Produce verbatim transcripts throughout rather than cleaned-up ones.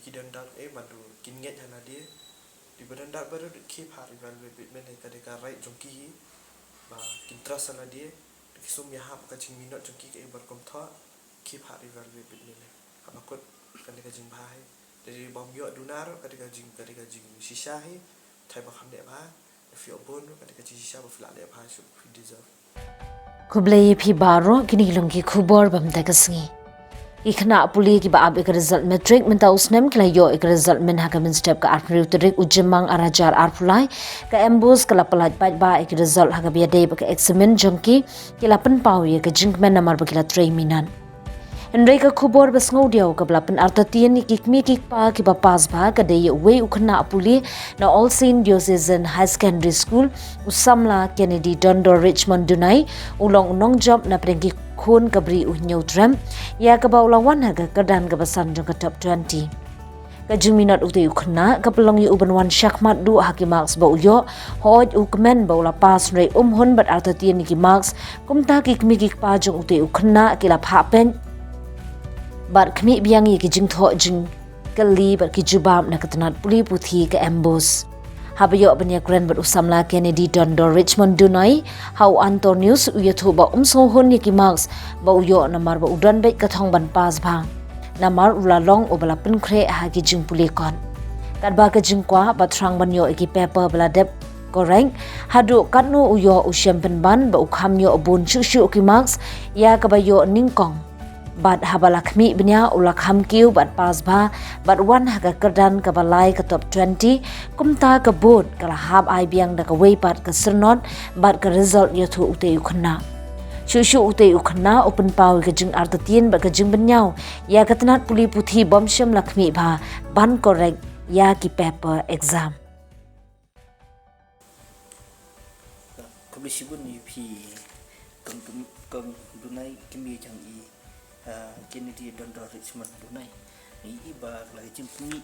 Ki don doubt eh, ban du kin ngeit ha lade. Te ba don doubt ba ruh ki phah reevaluate beit mynne, ka dei ka right jong ki hi. Ba kin trust ha lade. Te ki sum ïahap ka jingminot jong ki ka i bar kum thoh. Ki phah reevaluate beit mynne. Haba kut ka dei ka jingbha hi. Te ba ym ïoh duna ruh ka dei ka jing, ka dei ka jingshisha hi. Te ba kham dei bha. Phi ïoh bun ruh ka dei ka jingshisha ba phi lah leh bha shuh, phi deserve. Khublei ïa phi baroh, kine ki long ki khubor ba mynta ka sngi. Ki khynnah pule kiba ap ïa ka result matric mynta u snem ki la ïoh ïa ka result mynha ka mynstep ka arphew tarik u Jymmang arhajar arphew lai. Ka MBOSE ka la pyllait paidbah ïa ka result ha kaba ïadei bad ka eksamin jong ki, ki la pynpaw ïa ka jingkmen namar ba ki la trei minot. Hynrei ka khubor ba sngewdiaw kaba la pynartatien ïa ki kmie ki kpa kiba pass bha ka dei ïa uwei u khynnah pule na All Saint Diocesan High Secondary School, u samla Kennedy Dondor Richmond Dunai, u long u nongjop na pdeng ki khun ka Bri u Hynñiewtrep, ïa kaba u la wan ha ka kyrdan kaba san jong ka top twenty. Ka jingminot utei u khynnah ka pynlong ïa u ban wan shakhmat duh ha ki marks ba u ïoh, hooid u kmen ba u la pass hynrei um hun bad artatien ïa ki marks, kumta ki kmie ki kpa jong utei u khynnah ki la phah peit bad khmih biang ïa ki jingthoh jingkylli bad ki jubab na ka tnat pule puthi ka MBOSE. Haba ïoh ban ïakren bad u samla Kennedy Dondor Richmond Dunai ha u Antor News, u ïathuh ba um sngewhun ïa ki marks ba u ïoh namar ba u don beit ka thong ban pass bha. Namar u la long uba la pynkhreh ha ki jingpule kot. Katba ka jingkwah ba thrang ban ïoh ïa ki paper ba la dep correct, haduh katno u ïoh u shem pynban ba u kham ïoh bun shuh shuh ki marks ïa kaba ïoh nyngkong. Bad haba la khmih bniah u la kham kiew bad pass bha, bad wan ha ka kyrdan kaba lai ka top twenty, kumta ka board ka la hap ai biang da kawei pat ka syrnod bad ka result ïathuh utei u khynnah. Shuh shuh utei u khynnah u pynpaw ïa ka jingartatien bad ka jingbynñiaw ïa ka tnat pule puthi bym shym la khmih bha ban correct ïa ki paper exam. Khublei shibun ïa phi kong Dun-, kong Dunai, kmie jong i, ah, Kennedy Dondor Richmond Dunai. Ngi i ba la ka jingpynmih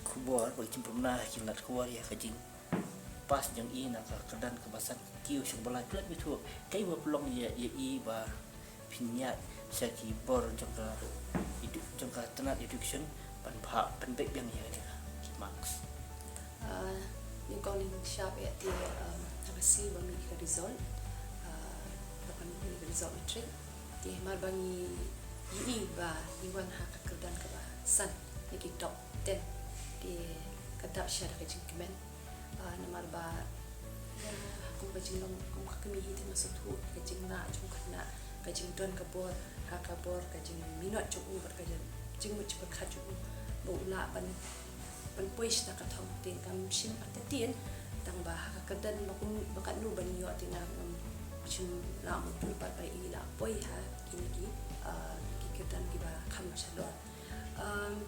khubor, ba ka jingpynmih ha ki lad khubor ïa ka jingpass jong i na ka kyrdan kaba san, kiew shuh ba lai, phi lah ïathuh kaei ba pynlong ïa, ïa i ba phin ïaid sha ki bor jong ka edu-, jong ka tnat education ban phah pynbeit biang ïa ka, ki marks. Ah, nyngkong ngin ïa shap ïa te, ah, ha ka sngi ba mih ka result, ah, ba mih ka result matric. Te namar ba ngi ïohi ba ngi wan ha ka kyrdan kaba san na ki top ten. Te ka dap sha da ka jingkmen. Ah, namar ba, ïa, kum ka jinglong, kum ka kmie hi te nga sngewthuh ka jinglah jong u khynnah, ka jingdon ka bor ha ka bor, ka jingminot jong u bad ka jing, jingmut jingpyrkhat jong u ba u lah ban, ban poi sha ka thong. Te ngam shym artatien tang ba ha ka kyrdan ba kum, ba katno ban ïoh, te ngam shym lah mutdur pat ba i lah poi ha kine ki, ah, ki kyrdan kiba kham shalor. Um,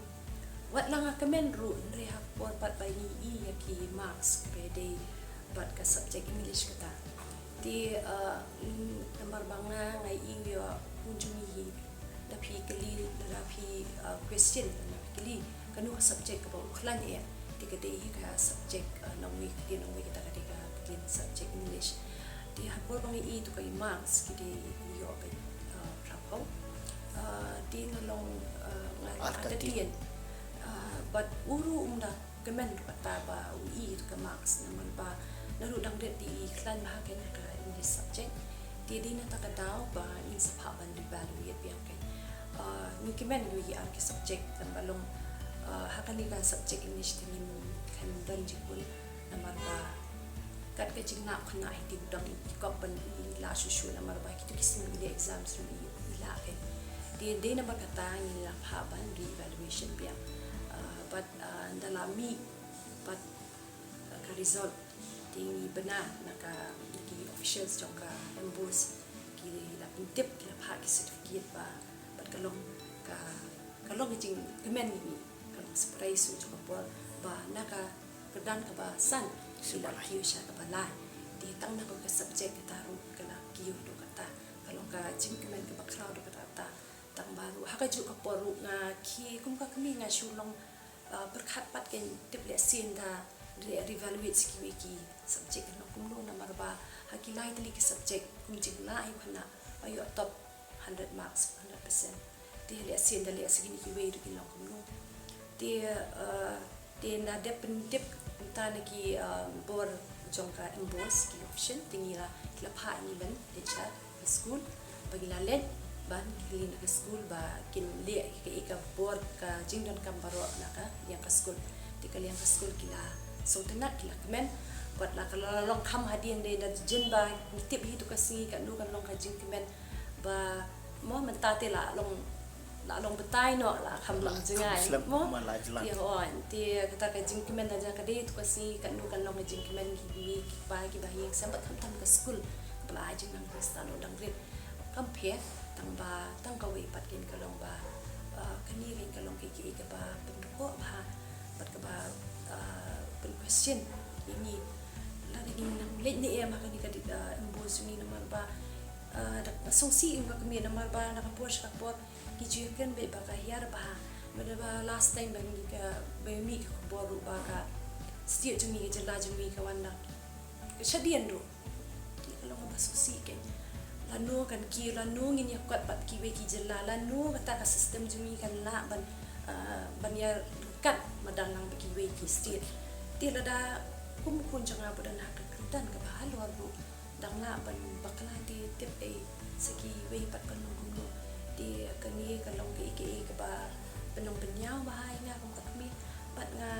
wat la nga kmen ruh, hynrei ha ka por pat ba ngi i ïa ki marks kaba dei bad ka subject English kata. Te, uh, mm, namar ba nga, nga i ïa u jong ngi hi, da phi kylli, da phi, uh, question, da phi kylli kano ka subject kaba u khlaiñ eh. Te ka dei hi ka subject, uh, nongwei, ka dei nongwei kata, ka dei ka, ka dei subject English. Te ha ka por ba ngi i to ka i marks ki dei ïoh ka, uh, phraphew. Ah, te nga long, ah, nga long artatien. Artatien. Ah, bad u ruh um da kmen ruh kata ba u i ruh ka marks namar ba naduh dang rit te i khlaiñ bha kein ha ka English subject. Te dei na kata ka daw ba ngin sa phah ban reevaluate biang kein. Ah, ngi kmen ïa u i ar ki subject namar ba long, ah, ha kane ka subject English te ngim khlem don jingkut namar ba kat ka jinglah u khynnah hi te u dang i kop ban i lah shuh shuh namar ba kito ki snem i leh exams ruh i, i lah kein. Te dei namar kata ngi la phah ban reevaluation biang. Ah, bad, ah, ynda la mih pat, ah, ka result te ngi bna na ka, na ki officials jong ka MBOSE ki la pyntip, ki la phah ki certificate ba, bad ka long ka, ka long ka jingkmen ïa ngi, ka long surprise jong ka por ba na ka kyrdan kaba san ki la kiew sha kaba lai. Te tang na ka subject kata ruh ka la kiew haduh katta. Ka long ka jingkmen kaba khraw haduh katta. Tang ba ruh ha kajuh ka por ruh nga khie kum ka kmie nga shu long, ah, pyrkhat pat, kein tip lehse ynda leh reevaluate sa kiwei ki subject kan long kumno namar ba ha ki lai tylli ki subject kum jinglah ïa u khynnah ba ïoh top hundred marks, hundred percent. Te lehse ynda leh sa kine kiwei ruh kin long kumno. Te, uh, te na dep pyntip mynta na ki, uh, bor jong ka MBOSE, ki option, te ngi la, ki la phah ngi leit sha ka skul ba ngi la leit ban kylli na ka skul ba kin leh kaei ka bor ka jingdonkam baroh na ka liang ka skul. Te ka liang ka skul ki la sngewtynnat, ki la kmen, bad la ka la long kham hadien de, da jin ba ngi tip hi tu ka sngi katno kan long ka jingkmen ba mo mynta te la long, la long batai noh, la kham long jngai mo. Te hooid, te kata ka jingkmen na jaka dei tu ka sngi katno kan long ka jingkmen ki mei ki pa ki bahaïing sem bad khamtam ka skul ba la ai jingnang Khristan u dang rit. Kam pher tang ba tang kawei pat kein ka long ba, uh, kane kein ka long kaei kaei kaba pynduh bha bad kaba, uh, pyn-question ïa ngi. Lada ngi nang leit ne em ha kane ka, uh, MBOSE jong ngi namar ba, uh, da ka sngewsih ïa ka kmie namar ba na ka por sha ka por ki ju ïakren beit ba ka hiar bha. Namar ba last time ba ngi ka, ba mih ka khubor ruh ba ka state jong ngi, ka jylla jong ngi ka wan da ka shadien ruh. Te ka long kaba sngewsih kein. Lano kan ki, lano ngin ïa kot bad kiwei ki jylla, lano kata ka system jong ngi kan lah ban, ah, ban ïa kat madan lang bad kiwei ki state. Te lada kum khun jong nga ba don ha ka kyrdan kaba halor ruh dang lah ban bakla, te tip ei sa kiwei pat ban long kumno. Te kane ka long kaei kaei kaba pynlong pynïaw bha ïa nga kum ka kmie. Bad nga,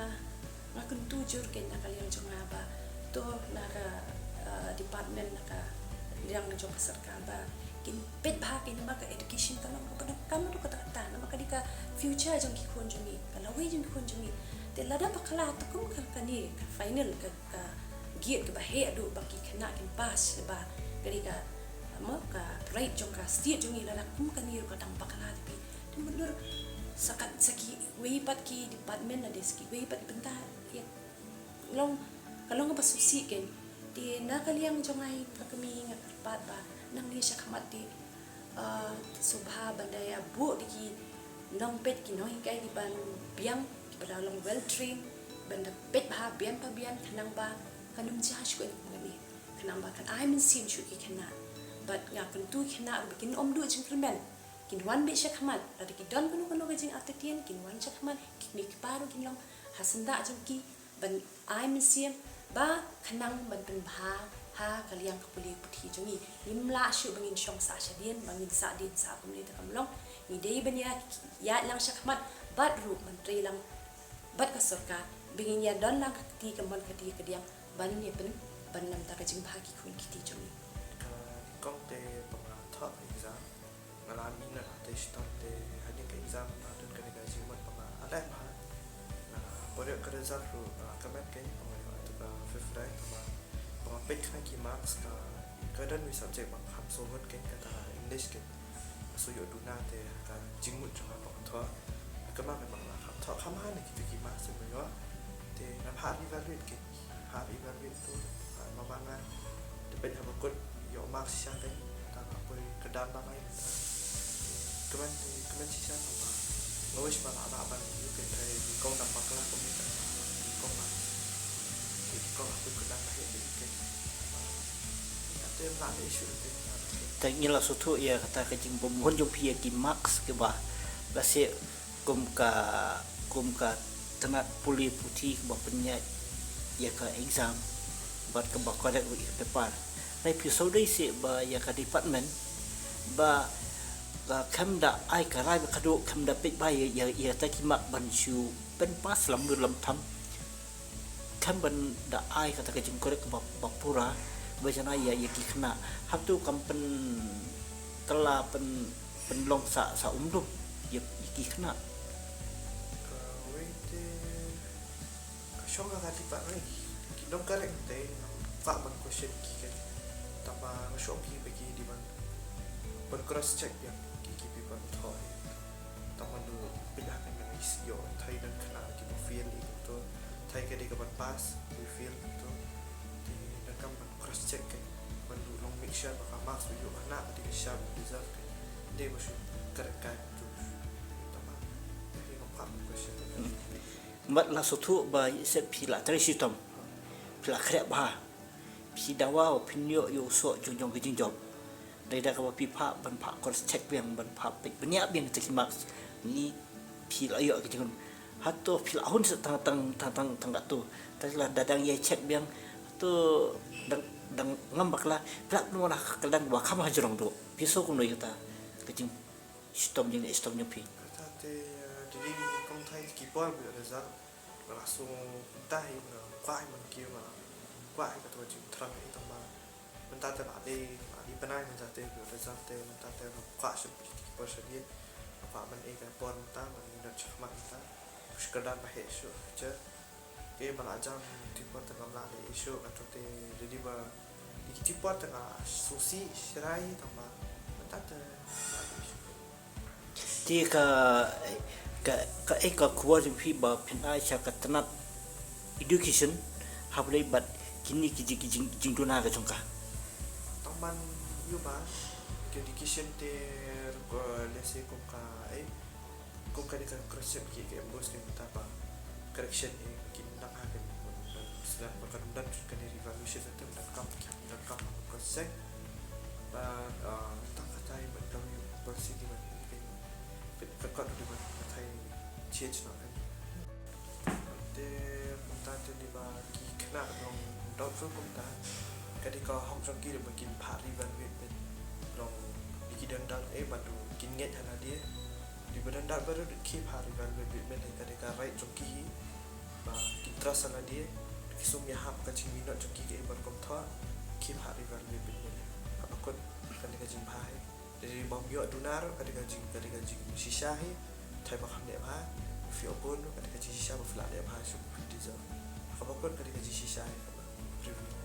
nga kyntu jur kein na ka liang jong nga ba to na ka, uh, department, na ka liang jong ka sorkar ba kin peit bha kein namar ka education ka long kaba donkam haduh katta katta namar ka dei ka future jong ki khun jong ngi, ka lawei jong ki khun jong ngi. Te lada bakla te kum ka, kane ka final, ka, ka gate kaba heh haduh ba ki khynnah kin pass, ba ka dei ka, mo, ka pride jong ka state jong ngi, lada kum kane ruh ka dang bakla te phi, te mutdur sa ka, sa kiwei pat ki department lane sa kiwei pat ki bynta, ïa long, ka long kaba sngewsih kein. Te na ka liang jong nga hi ka kmie, nga kyrpad ba nangne shakhmat te, ah, sngewbha ban da ïa buh da ki nongpeit, ki nonghikai kiban biang, kiba da long well trained, ban da peit bha biang pa biang khnang ba kan ym jia shuh kum kane, khnang ba kan ai mynsiem shuh ki khynnah. Bad nga kyntu ki khynnah ruh ba kin ym duh jingkyrmen, kin wan beit shakhmat, lada ki don kano kano ka jingartatien kin wan shakhmat, ki kmie ki kpa ruh kin long ha syndah jong ki ban ai mynsiem ba khnang ban pynbha ha ka liang ka pule puthi jong ngi. Ngim lah shuh ba ngin shong sah shadien, ba ngin sah dien sah kumne, te kam long. Ngi dei ban ïa, ïaid lang shakhmat bad ruh ban trei lang bad ka sorkar ba ngin ïa don lang ka kti kamon ka kti kadiang ban ïa pyn, ban lam da ka jingbha ki khun ki kti jong ngi. Ka kong te ba nga thoh exam, nga la mih na la te shitom te hadien ka exam nga don kane ka jingmut ba nga leh bha. Nga pyrshah ka result ruh, ah, ka met kein ba nga ïoh ïa ka fifth rank, ba nga, ba nga peit khnang ki marks ka, ka don wei subject ba nga kham sngewhun kein, kata English kein. Nga shu ïoh duna te ka jingmut jong nga ba nga thoh. Ka ma me ba nga kham thoh kham bha na kitu ki marks ba nga ïoh. Te nga phah re-evaluate kein. Phah re-evaluate tu, phah ma ba nga. Te peit haba kut ïoh marks shisha kein, tang ha poi ka dang ba ngai mynta. Kmen te, kmen shisha tang ba nga wish ba la lah ban ïoh kein, trai nyngkong dang bakla kumne, tang ba nyngkong la. Te nyngkong ha poi ka dang ba heh kein. Te la ne issue kein. Te ngi la sngewthuh ïa kata ka jingbymhun jong phi ïa ki marks kiba lehse kum ka, kum ka tnat pule puthi kaba pynïaid ïa ka exam bad kaba correct ruh ïa ka paper. Hynrei phi sngewdei seh ba ïa ka department ba, ba khlem da ai ka rai ba ka dei, khlem da peit bha ïa, ïa, ïa kata ki mark ban shu pynpass lem lut lem tham. Khlem ban da ai kata ka jingcorrect ba, ba pura, ba janai ïa, ïa ki khynnah. Hato kam pynkylla, pyn, pynlong sa, sa umdup ïa, ïa ki khynnah. Kawei te ka shong ha ka department. Ki nongcorrect te ngam kwah ban question ki kein. Tang ba nga shong ki ba ki dei ban, ban cross check ïa ki, ki paper ba thoh. Tang ba ngi peit ha ka nang ïoh thai don khynnah kiba fail ïa kito, thai ka dei kaban pass, ba fail ïa kito. Te donkam ban cross check kein, ban long make sure ba ka marks ba ïoh khynnah ka dei ka shisha ba deserve kein. Dei ba shu correct kai kito. Tang ba te ngam kwah ban question. Bad la sngewthuh ba seh phi la trei shitom, phi la khreh bha. Phi dawa ba phin ïoh ïa u soh jong jong ka jingjop. Dei da kaba phi phah ban phah cross check biang, ban phah peit bniah biang kita ki marks. Ni phi la ïoh ka jingkyrmen. Hato phi la hun sa tang tang tang tang tang katu. Ta la da dang ïa check biang. Hato dang dang ngam bakla phi la pynwan ha ka dang ba kham hajrong do. Phi sngew kumno ïa kata ka jingshitom jingshit shitom jong phi? Kata te dei dei kong thai ki por bi result. Ba la sngew kumta hi ba la kwah hi man ki ba la kwah hi kata ka jingthrang hi tang ba. Mynta te ba dei ba dei bnai mynta te bi result te mynta te ba kwah shuh ki por sha dei. Ba ban ei ka por mynta ba ngi dot shakhmat mynta. Kush ka dang ba heh shuh ka jer. Te ba la jam ti por te ngam lah leh shuh kata te dei dei ba dei ki ti por te nga susi shrai tang ba mynta te ba dei shuh. Te ka ka ka ei ka khubor jong phi ba phin ai sha ka tnat education ha Blei bad kini ki jing ki jing jingduna ka jong ka. Tang ban ïu ba ka education te ko lese kum ka ei kum ka dei ka correction ki ka embos ka ta ba correction e ki nang ha ka snap ba ka dang ka ni revolution te dang kam dang kam ka sek ba ta ka tai ba dang ïu policy di ba ka ka ka di ba ka tai change na kan. Te kumta te ni ba ki khynnah long doubtful kumta ka dei ka hok jong ki ba kin phah reevaluate ban long di ki dang dang e ba du kin ngeit ha la dei. Di ba dang dang ba du ki phah reevaluate ban ka dei ka right jong ki hi ba kin trust ha la dei. Ki sum ïa hap ka jingminot jong ki ka e ban kum thoh ki phah reevaluate ban ha ba kut ka dei ka jingbha hi. Dei bym ïoh duna ruh ka dei ka jing ka dei ka jingshisha hi. Thai ba kham leh bha phi ïoh bun ruh ka dei ka jingshisha ba phi lah leh bha shuh phi deserve. Kaba kut ka dei ka jingshisha hi kaba preview.